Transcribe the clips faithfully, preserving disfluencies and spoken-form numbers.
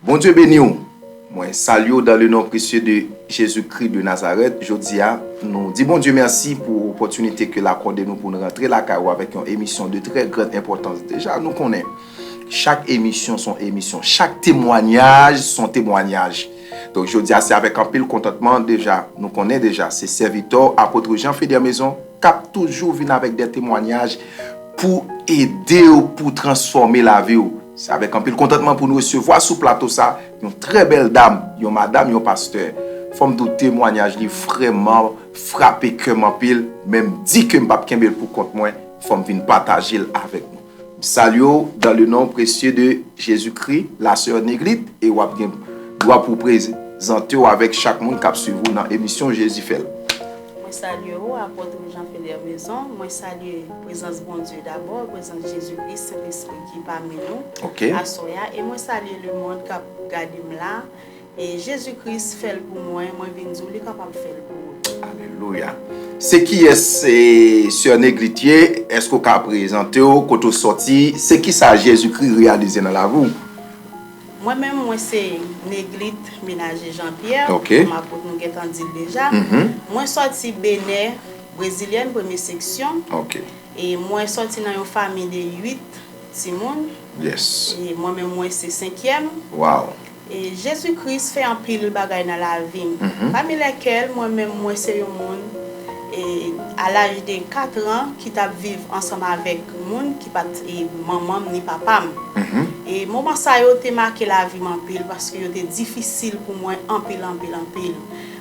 Bondye beni w. Mwen salye w dans le nom précieux de Jésus-Christ de Nazareth. Jodi a, nou di Bondye mèsi pou opòtinite ke l akòde nou pou n rantre lakay ou avèk yon emisyon de très grande importance. Deja, nou konnen, chak emisyon se yon emisyon, chak temwanyaj se yon temwanyaj. Donk, jodi a, se avèk anpil kontantman, deja, nou konnen deja, se sèvitè w, Apot Jean Feder Maison, k ap toujou vin avèk de temwanyaj pou ede w, pou transfòme lavi w. Se avèk anpil kontantman pou nou resevwa sou plato sa yon trè bèl dam, yon madanm, yon pastè. Fò m di w, temwanyaj li vrèman frape kè m anpil, men m di ke m p ap kenbe l pou kont mwen, fò m vin pataje l avèk nou. M salye w dans le nom précieux de Jésus-Christ, la sè Neglit, e w ap gen dwa pou w prezante w avèk chak moun k ap swiv ou nan emisyon Jezi fè l. Mwen salye w, Apot Jean Feder Maison. Mwen salye prezans Bondye dabò, prezans Jezi Kris, Sentespri ki pami nou Ok. aswè a. E mwen salye lemonn k ap gade m la. E Jezi Kris fè l pou mwen, mwen vin di w li kapab fè l pou ou tou. Alelouya. Se kiyès, e, sè Neglit ye? Èske w ka prezante w? Kote w sòti? Se kisa Jezikri reyalize nan lavi w? Mwen menm, mwen se Neglit Menaje Jean Pierre, Ok. kòm apot nou gentan di l deja. Mhm. Mwen sòti Benè, brezilyèn, premye seksyon. Ok. E mwen sòti nan yon fanmi de uit timoun. Yes. E mwen menm, mwen se senkyèm. Wow. E Jezi Kris fè anpil bagay nan lavi m. Mhm. Pami lèkèl, mwen menm, mwen se yon moun, e, a laj de kat an, ki t ap viv ansanm avèk moun ki pa t, e, manman m ni papa m. Mhm. E moman sa yo te make lavi m anpil, paske yo te difisil pou mwen anpil, anpil, anpil.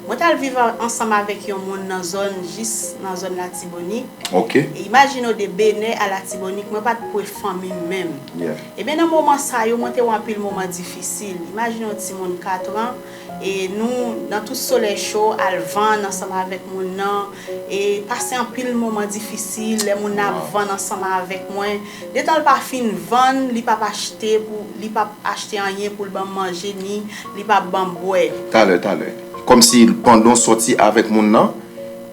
Mwen t al viv a-, ansanm avèk yon moun nan zòn, jis nan zòn Latibonit. Ok. E imajine w, de Benè a Latibonit, mwen pa t pre fanmi m menm. Yeah. Ebyen, nan moman sa yo, mwen te wè anpil moman difisil. Imajine w, timoun kat an, e nou, nan tout solèy cho, al vann ansanm avèk moun nan, e pase anpil moman difisil, lè moun nan ap Wow. vann ansanm avèk mwen. Detan l pa fin vann, li p ap achte pou, li p ap achte anyen pou l ban m manje, ni li p ap ban m bwè. Talè, talè. Kòmsi pandan w sòti avèk moun nan,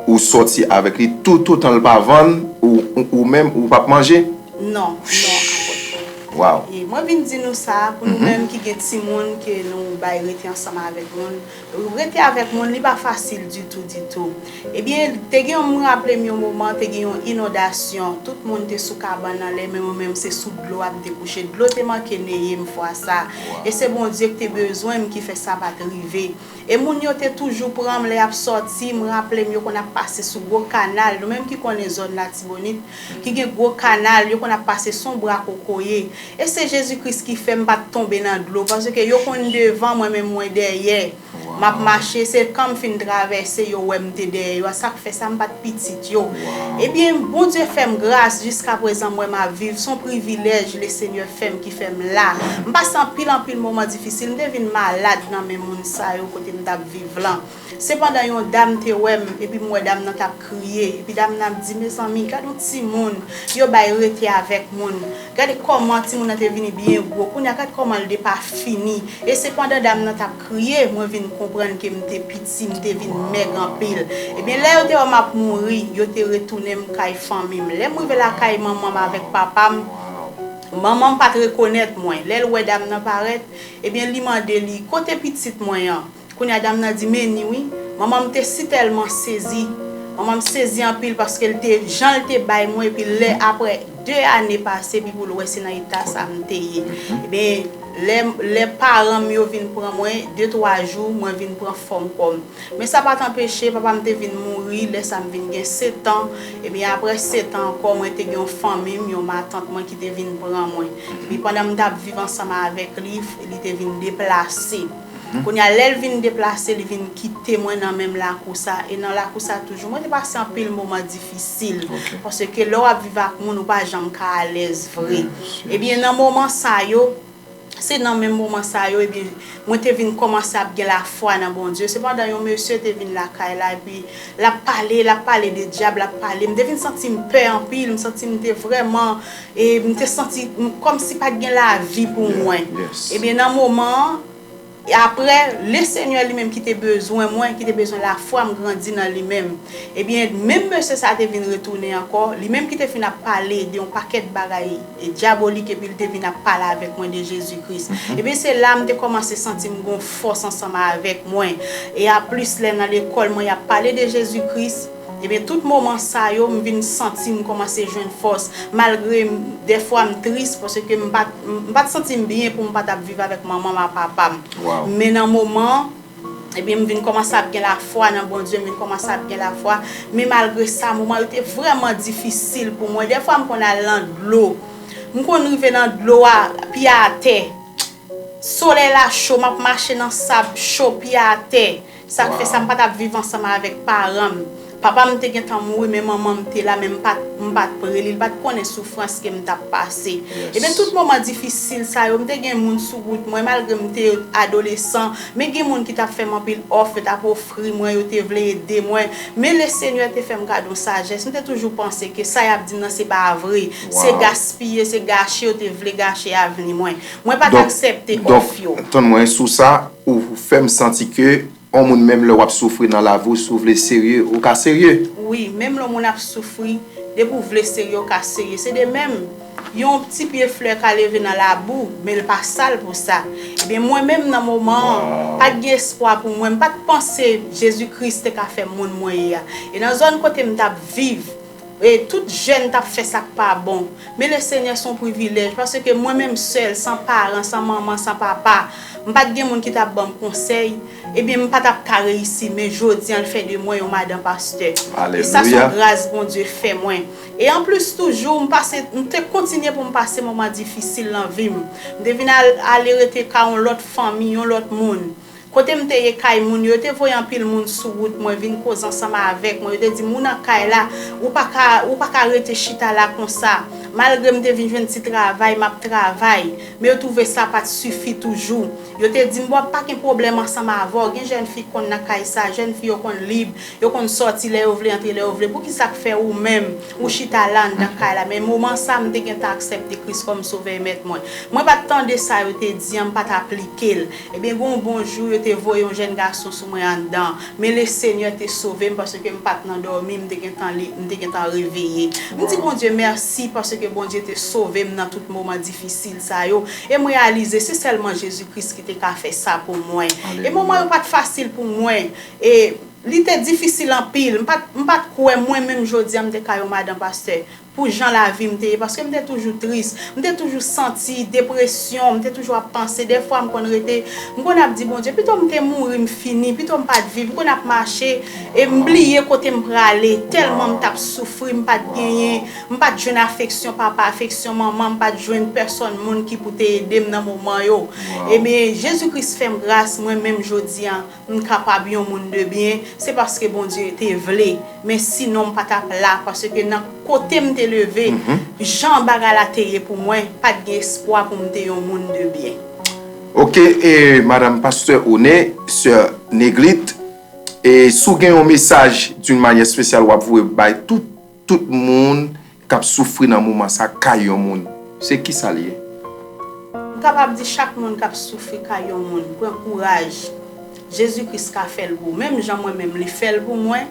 ou sòti avèk li toutotan l pa vann, ou, ou, ou menm, ou p ap manje? Non, non, apot. Wow. E mwen vin di nou sa, pou nou Mhm. menm ki gen timoun ke nou bay rete ansanm avèk moun, rete avèk moun, li pa fasil ditou, ditou. Ebyen, te gen yon, mwen raple m yon moman, te gen yon inondasyon. Tout moun te sou kabann anlè, men mwen menm se sou dlo a m te kouche. Dlo te manke neye m fwa sa. Wow. E se Bondye ki te bezwen m ki fè sa pa t rive. E moun yo te toujou pran m lè y ap sòti. M raple m, yo konn ap pase sou gwo kanal. Nou menm ki konnen zòn Latibonit, ki gen gwo kanal, yo konn ap pase sou yon bra kokoye. E se Jezi Kris ki fè m pa t tonbe nan dlo, paske yo konn devan mwen, men mwen dèyè. Wow. M ap mache, se kan m fin travèse, yo wè m te dèyè yo. Sa k fè sa, m pa t pitit yo. Wow. Ebyen, Bondye fè m gras, jiskaprezan, mwen m ap viv. Se yon privilèj Lesenyè fè m, ki fè m la. M pase anpil, anpil moman difisil. M te vin malad nan men moun sa yo, kote m t ap viv lan. Sepandan, yon dam te wè m, epi m wè dam nan t ap kriye. Epi dam nan ap di, "Mezanmi, gad yon timoun, yo bay rete avèk moun. Gade kòman timoun nan te vini byen gwo. Kounye a, gad kòman l depafini." E sepandan dam nan t ap kriye, mwen vin konprann ke m te piti, m te vin mèg anpil. Ebyen, lè yo te wè m ap mouri, yo te retounen m kay fanmi m. Lè m rive lakay manman m avèk papa m, manman m pa t rekonèt mwen. Lè l wè dam nan parèt, ebyen, li mande li, "Kote pitit mwen an?" Kounye a, dam nan di, "Men ni wi." Manman m te sitèlman sezi. Manman m sezi anpil paske l te, jan l te bay mwen, epi lè, apre de ane pase, epi pou l wè se nan eta sa m te ye. Ebyen, lè, lè paran m yo vin pran mwen, de twa jou, mwen vin pran fòm kò m. Men sa pa t anpeche, papa m te vin mouri, lè sa m vin gen sèt an. Ebyen, apre sèt an ankò, mwen te gen yon fanmi m, yon matant mwen ki te vin pran mwen. Epi pandan m t ap viv ansanm avèk li, li te vin deplase. Kounye a, lè l vin deplase, li vin kite mwen nan menm lakou sa. E nan lakou sa toujou, mwen te pase anpil moman difisil. Ok. Paske lè w ap viv ak moun, ou pa janm ka alèz vre. Yes, yes. Ebyen, nan moman sa yo, se nan menm moman sa yo, ebyen, mwen te vin kòmanse ap gen lafwa nan Bondye. Sepandan, yon mesye te vin lakay la, epi l ap pale, l ap pale de dyab, l ap pale. M te vin santi m pè anpil, m santi m te vrèman, e m te santi m kòmsi pa t gen lavi pou mwen. Yeah, yes. Ebyen, nan moman an, E apre, Lesenyè li menm ki te bezwen mwen, ki te bezwen lafwa m grandi nan li menm. Ebyen, menm mesye sa a te vin retounen ankò, li menm ki te fin ap pale de yon pakèt bagay e dyabolik, epi l te vin ap pale avèk mwen de Jezi Kris. Ebyen, se la m te kòmanse santi m gon fòs ansanm avèk mwen. E aplis, lè nan lekòl mwen, y ap pale de Jezi Kris, ebyen, tout moman sa yo, m vin santi m kòmanse jwenn fòs. Malgre m, dèfwa m tris, paske m pa t, m pa t santi m byen pou m pa t ap viv avèk manman m ak papa m. Men nan moman, ebyen, m vin kòmanse ap gen lafwa nan Bondye, m vin kòmanse ap gen lafwa. Men malgre sa, moman yo te vrèman difisil pou mwen. Dèfwa, m konn al nan dlo. M konn rive nan dlo a, pye atè. Solèy la cho, m ap mache nan sab cho, pye atè. Sa k fè sa, m pa t ap viv ansanm avèk paran m. Papa m te gentan mouri, men manman m te la, men m pa t, m pa t prele l, li pa t konnen soufrans ke m t ap pase. Ebyen, tout moman difisil sa yo, m te gen moun sou wout mwen, malgre m te adolesan, men gen moun ki t ap fè m anpil òf, yo t ap ofri mwen, yo te vle ede mwen. Men Lesenyè te fè m gade yon sajès. M te toujou panse ke sa y ap di m nan se pa vre, se gaspiye, se gache, yo te vle gache avni mwen. Mwen pa t aksepte òf yo. Donk, tann mwen sou sa, ou fè m santi ke yon moun menm lè w ap soufri nan lavi w, si w vle serye, ou ka serye. Wi, menm lè yon moun ap soufri, depi w vle serye, w ka serye. Se de menm, yon ti pye flè ka leve nan labou, men l pa sal pou sa. Ebyen, mwen menm nan moman an, pa t gen espwa pou mwen. M pa t panse Jezi Kris te ka fè m moun mwen ye a. E nan zòn kote m t ap viv, e tout jèn t ap fè sa k pa bon. Men Lesenyè, se yon privilèj, paske mwen menm sèl, san paran, san manman, san papa, m pa t gen moun ki t ap ban m konsèy, ebyen, m pa t ap ka reyisi, men jodi a, l fè de mwen yon madan pastè. E sa se yon gras Bondye fè mwen. E anplis toujou, m pase, m te kontinye pou m pase moman difisil nan vi m. M te vin al, ale rete kay yon lòt fanmi, yon lòt moun. Kote m te ye kay moun yo, yo te voye anpil moun sou wout mwen vin koze ansanm avèk mwen. Yo te di m, "Ou nan kay la, ou pa ka, ou pa ka rete chita la konsa." Malgre m te vin jwenn ti travay, m ap travay, men yo twouve sa pa t sifi toujou. Yo te di m, "Bon, pa gen pwoblèm ansanm avè w. Gen jèn fi k konn nan kay sa, jèn fi yo konn lib, yo konn sòti lè yo vle, antre lè yo vle. Poukisa k fè ou menm, ou chita la anndan kay la?" Men moman sa, m te gentan aksepte Kris kòm Sovè e Mèt mwen. Mwen pa t tande sa yo te di an, m pa t aplike l. Ebyen, gen yon bon jou, yo te voye yon jèn gason sou mwen anndan. Men Lesenyè te sove m paske m pa t nan dòmi, m te gentan li, m te gentan reveye. M di Bondye mèsi paske Bondye te sove m nan tout moman difisil sa yo. E m reyalize se sèlman Jezi Kris ki te ka fè sa pou mwen. E moman yo pa t fasil pou mwen. E li te difisil anpil. M pa t, m pa t kwè mwen menm jodi a m te ka yon madan pastè. Pou jan lavi m te ye, paske m te toujou tris, m te toujou santi depresyon, m te toujou ap panse, dèfwa m konn rete, m konn ap di Bondye, pito m te mouri, m fini, pito m pa t viv, m konn ap mache, e m bliye kote m prale, tèlman m t ap soufri, m pa t genyen, m pa t jwenn afeksyon papa, afeksyon manman, m pa t jwenn pèsonn moun ki pou te ede m nan moman yo. Ebyen, Jezi Kris fè m gras, mwen menm jodi a, m kapab yon moun de byen, se paske Bondye te vle. Men sinon m pa t ap la, paske nan kote m te leve, jan bagay la te ye pou mwen, pa t gen espwa pou m te yon moun de byen. Ok, e madanm pastè One, sè Neglit, e si w gen yon mesaj d'une manière spéciale w ap voye bay tout, tout moun k ap soufri nan moman sa, kay yon moun, se kisa l ye? M kapab di chak moun k ap soufri kay yon moun, pran kouraj. Jezi Kris ka fè l pou ou. Menm jan mwen menm, li fè l pou mwen.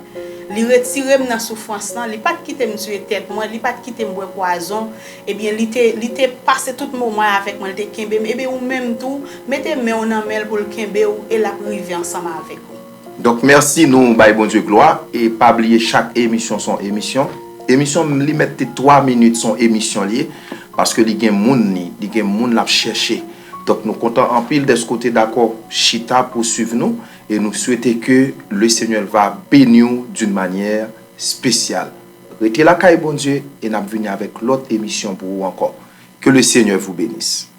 Li retire m nan soufrans lan. Li pa t kite m tiye tèt mwen. Li pa t kite m bwè pwazon. Ebyen, li te, li te pase tout moman avèk mwen. Li te kenbe m. Ebyen, ou menm tou, mete men w nan men l pou l kenbe w e l ap rive ansanm avèk ou. Donk, mèsi, nou bay Bondye glwa. E pa bliye, chak emisyon se yon emisyon. Emisyon m, li mèt te twa minit, se yon emisyon li ye. Paske li gen moun li, li gen moun l ap chèche. Donk, nou kontan anpil dèske w te dakò chita pou swiv nou. E nou swete ke le Seigneur va béni w d'une manière spéciale. Rete lakay Bondye e n ap vini avèk lòt emisyon pou ou ankò. Que le Seigneur vous bénisse.